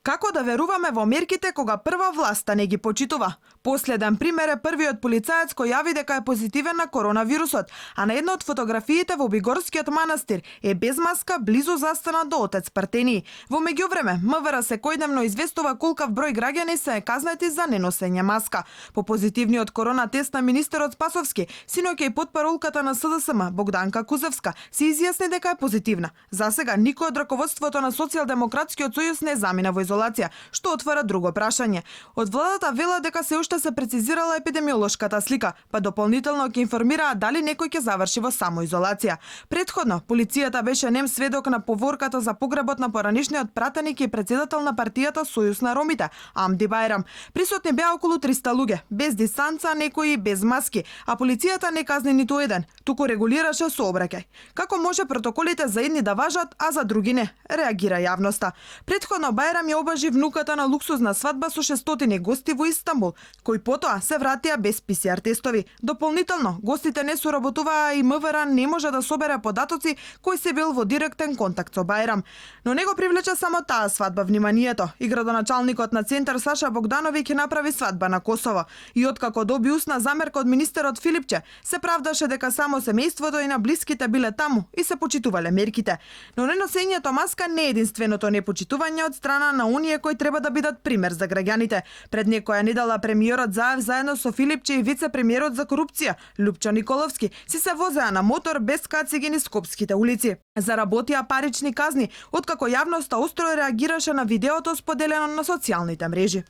Како да веруваме во мерките кога прва власта не ги почитува? Последен пример е првиот полицаец кој јави дека е позитивен на коронавирусот, а на една од фотографиите во Бигорскиот манастир е без маска близу застанат до отец Партении. Во меѓувреме, МВР секојдневно известува колкав број граѓани се казнети за неносење маска. По позитивниот корона тест на министерот Спасовски, синоќа и потпаролката на СДСМ Богданка Кузевска се изјасни дека е позитивна. Засега никој од раководството на Социјалдемократскиот сојуз не замина во изолација, што отвара друго прашање. Од владата велат дека се уште се прецизирала епидемиолошката слика, па дополнително ќе информираат дали некој ќе заврши во самоизолација. Претходно, полицијата беше нем сведок на поворката за погребот на поранишниот пратеник и председател на партијата Сојуз на ромите, Амди Бајрам. Присутни беа околу 300 луѓе, без дистанца, некои без маски, а полицијата не казни ниту еден, туку регулираше сообраќај. Како може протоколите за едни да важат, а за други не? Реагира јавноста. Претходно Бајрам ја обажи внуката на луксузна свадба со 600 гости во Истанбул, кои потоа се вратија без ПСР тестови. Дополнително, гостите не соработуваа и МВР не може да собере податоци кој се бил во директен контакт со Бајрам. Но него привлече само таа свадба вниманието. И градоначалникот на Центар Саша Богдановиќ ќе направи свадба на Косово. И откако доби устна замерка од министерот Филипче, се правдаше дека само семејството и на блиските биле таму и се почитувале мерките. Но неносењето маска не е единственото непочитување од страна на оние кои треба да бидат пример за граѓаните. Пред некоја недела премиерот Заев заедно со Филипче и вице-премиерот за корупција Лупчо Николовски си се возеа на мотор без кациги низ скопските улици. Заработија парични казни, откако јавноста остро реагираше на видеото споделено на социјалните мрежи.